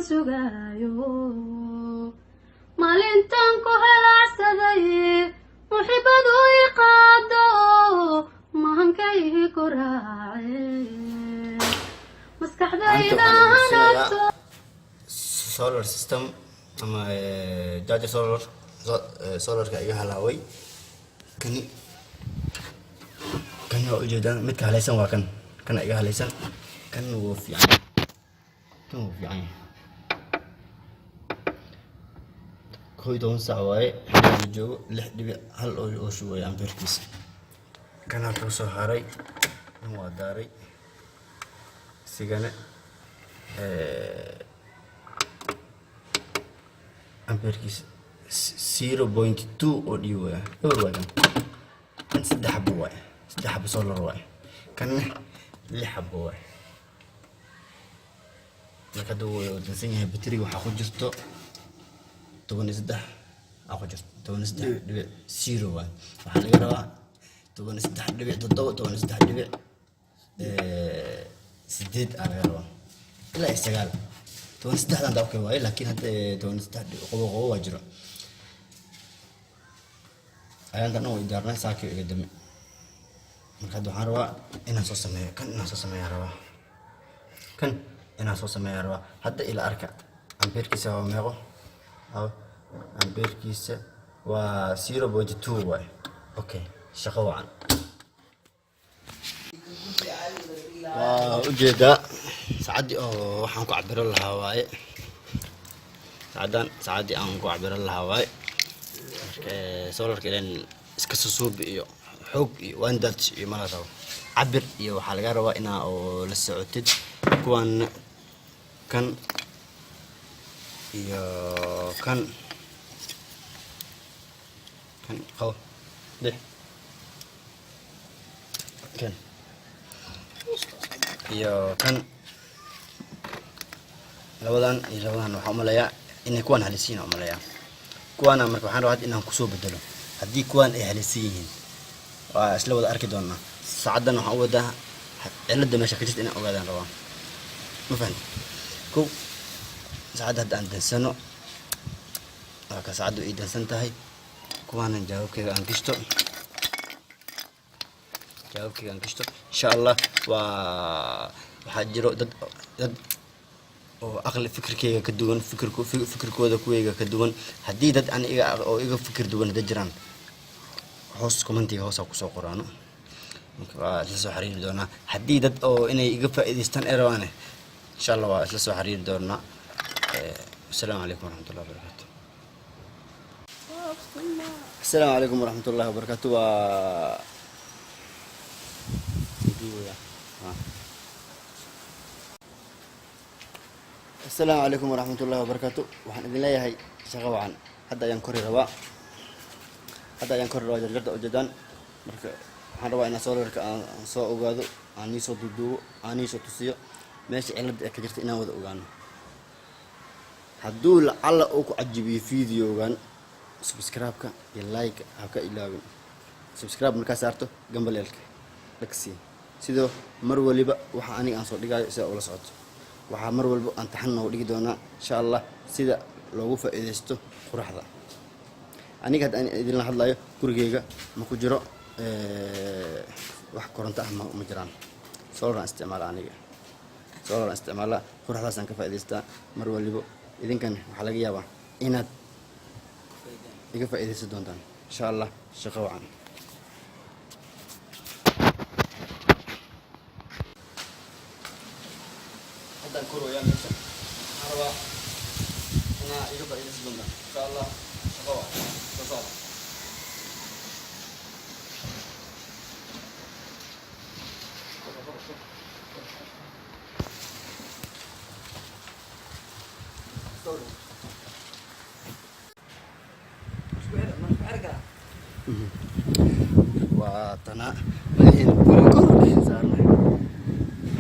Sugaayo maalintan ku helaacsaday, muxibadu i qaado, mahankay ku raace maskaxdayda hanato. Solar system ama charger solar, solarka iga halaaway. Kani waa ujeedaan, midka halaysan waa kan. Kana iga halaysan, kan wuu fiican, kan wuu fiican yahay. 11 saac waaye xilliga la joogo, 6.1 oo shubaya ampeerkiisa. Kana kuu soo haray, kan waa daaray isigana, ampeerkiisa 0.2 oo dhiibaya, eber waay. Kan saddex xabo waay, saddex xabo solar waay. Kanna lix xabo waay. Marka hadda wuu dansan yahay. Bateriga waxaa ku jirto 13 aa ku jirto, 13.0 waay. Waxaa laga rabaa 13.7, 13.8 aa laga rabaa, ilaa iyo 9. 13-dan daa okay waaye, laakiin hadda 13 qobo qobo waa jiro. Ayaantan dhan way daarnay, saakii iga dame. Marka hadda waxaan rabaa inaan soo sameeyo kan, inaan soo sameeyaa rabaa, kan inaan soo sameeyaa rabaa. Hadda ila arka, ampeerkiisa waa meeqo? Ampeerkiisa waa 0.2 waay. Okay, shaqo wacan. Waa ujeedaa saacaddii oo waxaan ku cabiran lahaa waaye, saacadan saacaddii aan ku cabiran lahaa waaye. Marka solarka ilan iska susuubi iyo xoog iyo wandats iyo mala rabo, cabir iyo waxaa laga rabaa inaa oo la socotid. Kuwan kan iyo kan, kan qabo, lix, kan iyo kan, labadan iyo labadan, waxaan umaleeyaa inay kuwaan halisiin umaleeyaa kuwaana. Marka waxaan rabaa hadda inaan kusoo bedelo. Haddii kuwaan ay halisan yihiin, waa isla wada arki doonaa. Saacaddan waxaan u wadaa cilada meesha ka jirta inaan ogaadaan rabaa, ma fahanti? Kow, saacadda hadda aan dansano, waa ka saacaddu ii dansan tahay. Kuwaanan jawaabkeyga aan gishto, jawaabkeyga aan gishto, insha Allah. Waa waxaa jiro dad oo aqli fikirkeyga ka duwan, fikirku fikirkooda kuweyga ka duwan. Haddii dad an iga oo iga fikir duwan hadda jiraan, hoos commentiga hoos kusoo qoraano. Marka waa isla soo xiriiri doonaa. Haddii dad oo inay iga faa'iidaystaan ay rabaane, insha Allah waa isla soo xiriiri doonaa. Asalaamu calaykum waraxmatullahi wabarakaatu. Asalaamu calaykum waraxmatullahi wabarakaatu. Waa Ah. Asalaamu calaykum waraxmatullahi wabarakaatu. Waxaan idin leeyahay shaqo wacan. Hadda ayaan kori rabaa, hadda ayaan kori rabaa jarjarta ujeedaan. Marka waxaan rabaa inaan solarka aan soo ogaado, aan niisoo duuduubo, aan niisoo tusiyo meesha cilada ee ka jirta, inaan wada ogaano. Hadduu lacalla uu ku cajibiyo videogan, subscribe-ka iyo like ha ka ilaawin. Subscribe markaa saarto, gambaleelka dhagsi, sidoo mar waliba waxa aniga aan soo dhigayo sida ula socoto. Waxaa mar walba aan taxan noogu dhigi doonaa, insha Allah, sida loogu faa'iidaysto quraxda. Aniga hadda aan idinla hadlayo, gurigeyga ma ku jiro wax koronto ah, ma jiraan. Solar aan isticmaala, aniga solar aan isticmaala, quraxdaas aan ka faa'iidaystaa mar walibo. Idinkan waxaa laga yaabaa inaad iga faa'iidaysan doontaan, insha Allah. Shaqo wacan. Haddaan korooyaa meesha, waxaan rabaa inaa iga faa'iidaysan doontaan, insha Allah. Shaqo wacan, soo socda. Waa tana madaxeena, guri kor ayaan saarnay.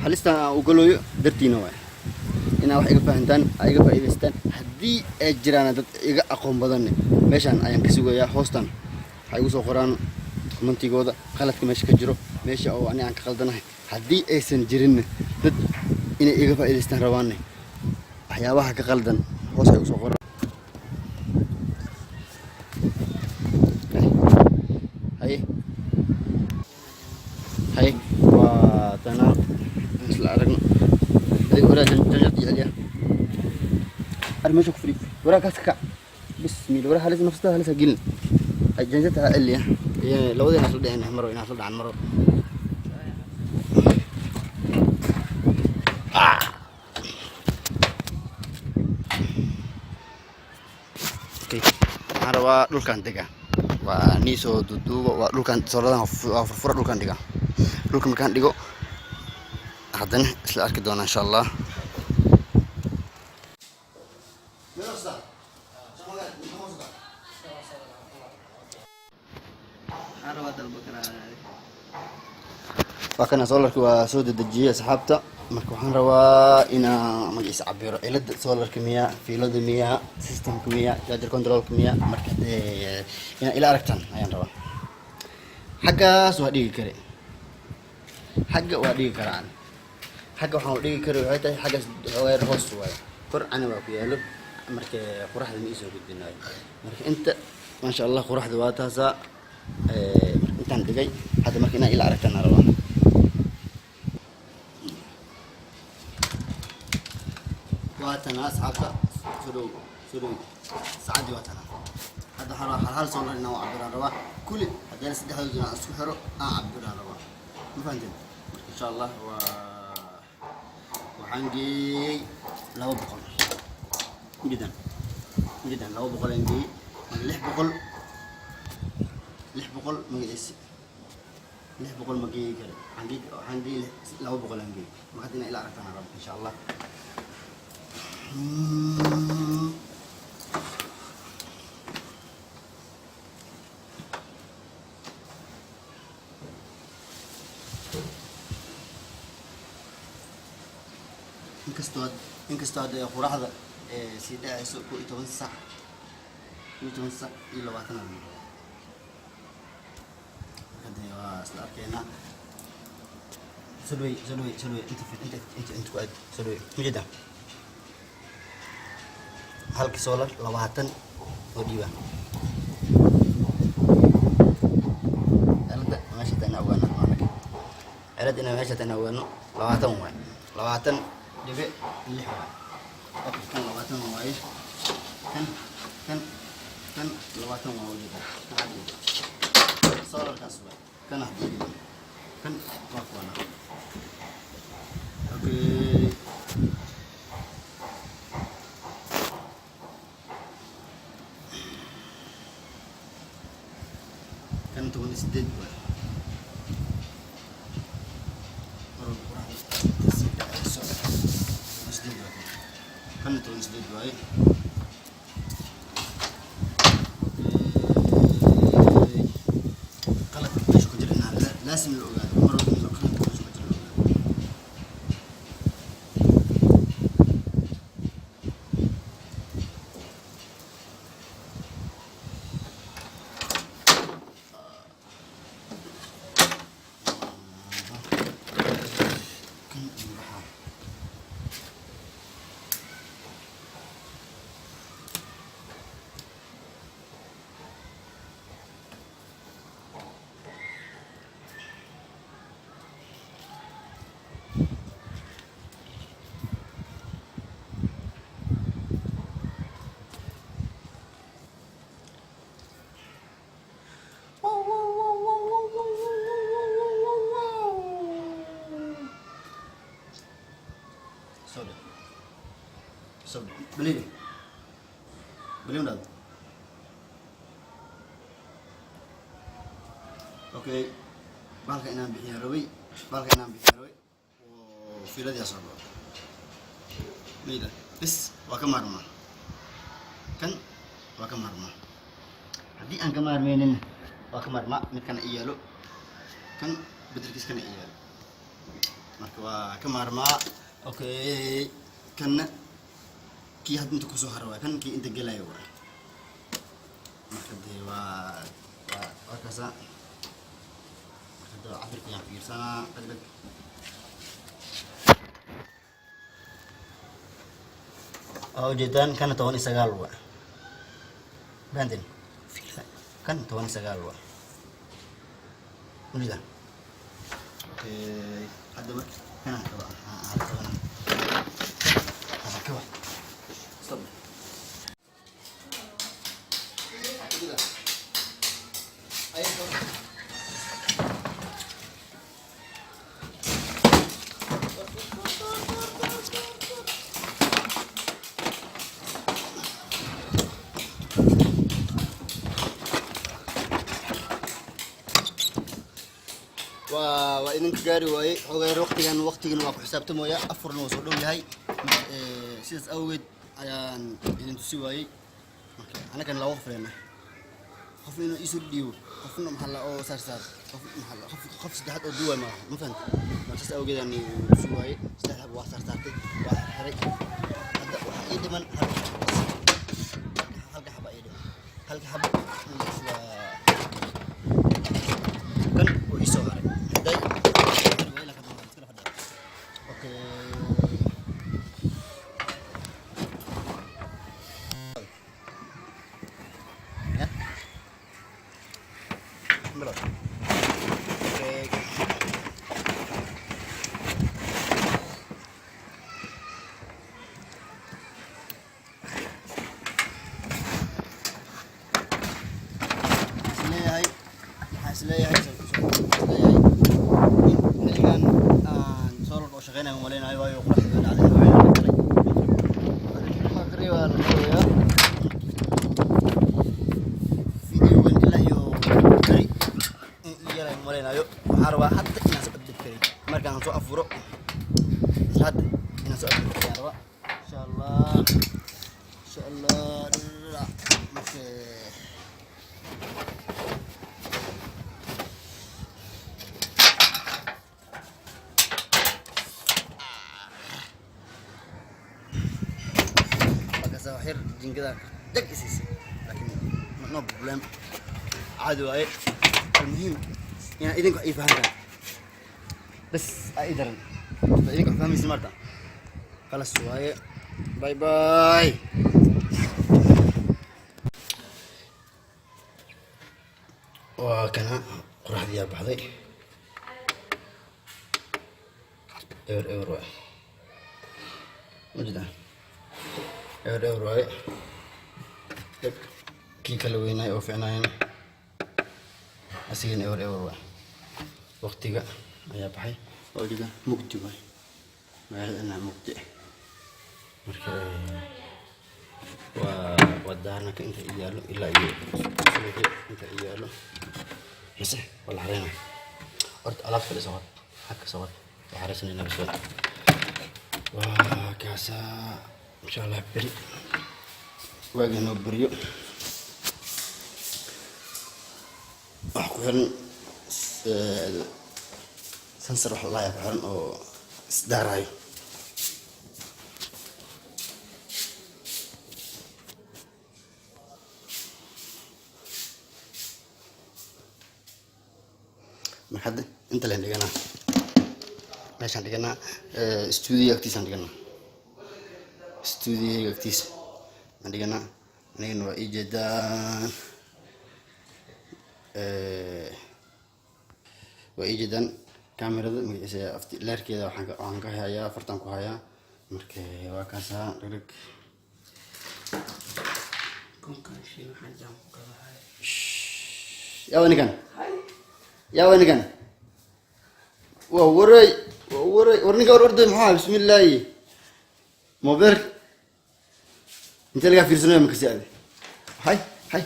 Halistan aan ugaloyo dartiina waay, inaa wax iga fahantaan, aa iga faa'iidaystaan. Haddii ay jiraan dad iga aqoon badanne, meeshaan ayaan ka sugayaa. Hoostan waxay igu soo qoraan commentigooda qaladka meesha ka jiro, meesha oo ani aan ka qaldanahay. Haddii aysan jirinne dad inay iga faa'iidaystaan rabaanne, Waxyaabaha ka qaldan hoos ay usoo qoran. Haye haye, waa tana, isla aragno. Adiga waraa janjad jeceliya ar meesha ku fadhi. Waraa kaas ka kac, bismillah. Waraa halis, nafsada halis ha gelin. Ay janjadta ha celiya. Labadeena isla dhicin maro, inaan isla dhacan maro. Okay, waxaan rabaa dhulkan dega, waa nii soo duuduuba. Waa dhulkan sooladan waa furfura, dhulkan dhiga. Dhulka markaan dhigo haddana isla arki doonaa, insha Allah. Waa kana solarki, waa soo dedejiyey, asxaabta. Marka waxaan rabaa inaa magaciisa cabiro cilada solarka miya, fiilada miya, systemka miya, charger controlka miya. Marka dee inaa ila aragtaan ayaan rabaa. Xaggaas waa dhigi kare, xagga waa dhigi karaan. Xagga waxaan u dhigi kara waxay tahay xaggaas xoogaa hoos waayo, kor cana waa ku yaalo. Marka qoraxda ma iisoo gudbinayo. Marka inta, maasha Allah, qoraxda waa taasaa. Marka intaan dhigay hadda, marka inaa ila aragtaan aan rabaa. Waa tana, asxaabta, soo dhow, soo dhow. Saacadii waa tana. Hadda waxaan rabaa hal hal solar inaan u cabiraan rabaa kuli. Haddana saddexdooda inaan isku xiro aan cabiraan rabaa, ma fahanteen? Marka insha Allah waa waxaan geeyey 200 ujeedaan, ujeedaan, 200 aan geeyey. Marka 600, 600 magaciisi, 600 ma geeyi kare. Waxaan geeyey 200 aan geeyey. Marka hadda inaa ila aragtaan aan rabaa, insha Allah. Inkastoo hadda qoraxda sii dhacayso 11 sac, 11 sac iyo 20 aan maraya. Marka dee waa isla arkaynaa. Soo dhawey, soo dhawey, soo dhawey. Inta inta inta inta ku aad, soo dhawey. Majeeda halkii solar 20 oo dhiiba. Cilada meesha taa ogaano, anaga cilada inaa meesha taa ogaano. 20 waay, 20.6 waay. Okay, kan 20 waaye, kan kan kan 20 waa. Ujeeda solarkaas waay kan hadii kan waa kuwana. Okay, kan 18 waay. Mar walba qoraxda sii dhacayso. 18 waay kan, 18 waaye. Okay, qaladka meesha ku jira inaa laasim la ogaado. Mar walba in qaladka meesha ku jira la ogaado. Kan iyo waxaa Sorry. Sorry. Beli. Beli udah. Okay. Bahalka inaan bixiyo rabay. Bahalka inaan bixiyo rabay. Oo fiiladii soo go'day. Miyda. Bis waa ka maarmaa. Kan waa ka maarmaa. Haddii aan ka maarmaynin, waa ka maarmaa. Midkana i yaalo. Kan bedelkiis kana i yaalo. Marka waa ka maarmaa. Okay, kanna kii hadda inta kusoo hara waay, kan kii inta gelaya waay. Marka dee waa kaasa. Marka dee cabirka yaan fiirsanaa dhag dhag. Waa ujeedaan, kana 19 waa fahanteen. Kan 19 waa ujeedaan. Okay, hadda marka kana kaba qabana kaba. Stop. Ujeedaan. Ayo. Waa idinka gaari waayey xoogayar. Waqtigan waqtigan waa ku xisaabtamooya, afurna waa soo dhow yahay. Sidaas awgeed ayaan idin tusi waayey. Marka anagan laba qof leena, qof inuu isu dhiibo, qofna maxaa la oo saar saar, qof maxaa la qof saddexaad oo duway maaha, ma fahamtay? Marka sidaas awgeed aan tusi waayey. Saddex xabo waa saar saartay, waa xiray. Hadda waxaa ii dhiman hal, halka xaba ii dhiman, halka xabo waa kan oo ii soo haray. Haday okay. Ya. Bilow. Okay. Isleeyahay waxaan isleeyahay in xilligan aan solar oo shaqeynayo umaleynayo, waayo qoraxda way dhacday, haween la galay, maqrib waa la galayaa. Videogan ilaa iyo beri in ii yarayo umaleynayo. Waxaan rabaa hadda inaan soo update karay markaan soo afuro, isla hadda inaan soo update karay rabaa, insha Allah, insha Allah. Marka markaas wax yar jiingada jag isiisay, laakiin no problem, caadi waaye. Almuhiim inaa idinka wax ii fahantaan bas aa ii daran. Idinka wax fahmaysin marta khalas waaye. Bye bye. Waa kana qoraxdii yaa baxday, ewer ewer waaye, ma jirtaa? Ewer ewer waaye. Dheg kii kala weynaay oo ficnaayana asigana ewer ewer waaye. Waqtiga ayaa baxay oo jeeda, mugdi waaye magaalada inaa mugdi. Marka waa wadaanaka inta i yaalo ilaa iyo subaxii inta i yaalo mise waa la xareynaya. Horta alaabta kale soo qad, xagka soo qad, waa xareysanayna bas. Waa kaasaa, insha Allah beri waagi noo beriyo. Waxa ku xiran sensor, wax la ku xiran oo isdaarayo. Marka hadda inta leen dhiganaa, meeshaan dhiganaa, studio agtiisaan dhiganaa, studio agtiisa aan dhiganaa. Anigana waa ii jeedaan, waa ii jeedaan kamerada magaciisa leerkeeda. Waxaan ka hayaa afartan ku hayaa. Marka waa kaasaa dhagdhag. Kunkan shay waxaan jaan ku gadahay. Yaa ninkan, yaa ninkan, waa waray, waa waray. War ninka war orday maxaa? Bismillaahi, mobeelka intee lagaa fiirsanayo? Makasi ade hay hay.